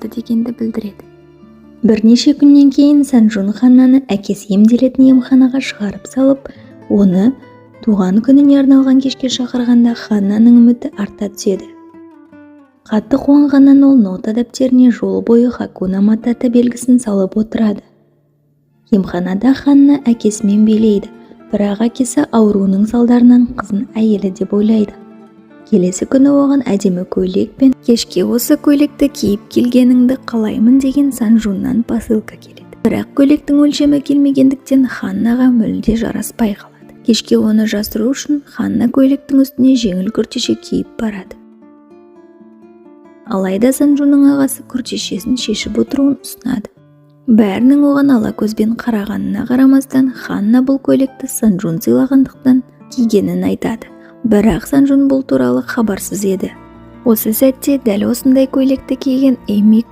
бақытты дегенді білдіреді. Бірнеше күннен кейін Санжун Ханнаны әкесі емделетін емханаға шығарып салып, оны туған күніне арналған кешке шақырғанда, Ханнаның үміті арта түседі. Қатты қуанғаннан ол нота дәптеріне жол бойы «Хакуна Матата» белгісін салып отырады. Емханада Ханна әкесімен билейді, бірақ әкесі ауруының салдарынан қызын әйелі деп ойлайды. Келесі күні оған әдемі көйлек пен «Кешке осы көйлекті киіп келгеніңді қалаймын» деген Санжуннан посылка келеді. Бірақ көйлектің өлшемі келмегендіктен, Ханнаға мүлде жараспай қалады. Кешке оны жасыру үшін Ханна көйлектің үстіне жеңіл күртеше киіп барады. Алайда Санжунның ағасы күртешесін шешіп отыруын ұсынады. Бәрінің оған ала көзбен қарағанына қарамастан, Ханна бұл көйлекті Санжун сыйлағандықтан кигенін айтады. Бірақ Санжун бұл туралы хабарсыз еді. Осы сәтте дәл осындай көйлекті киген Эмика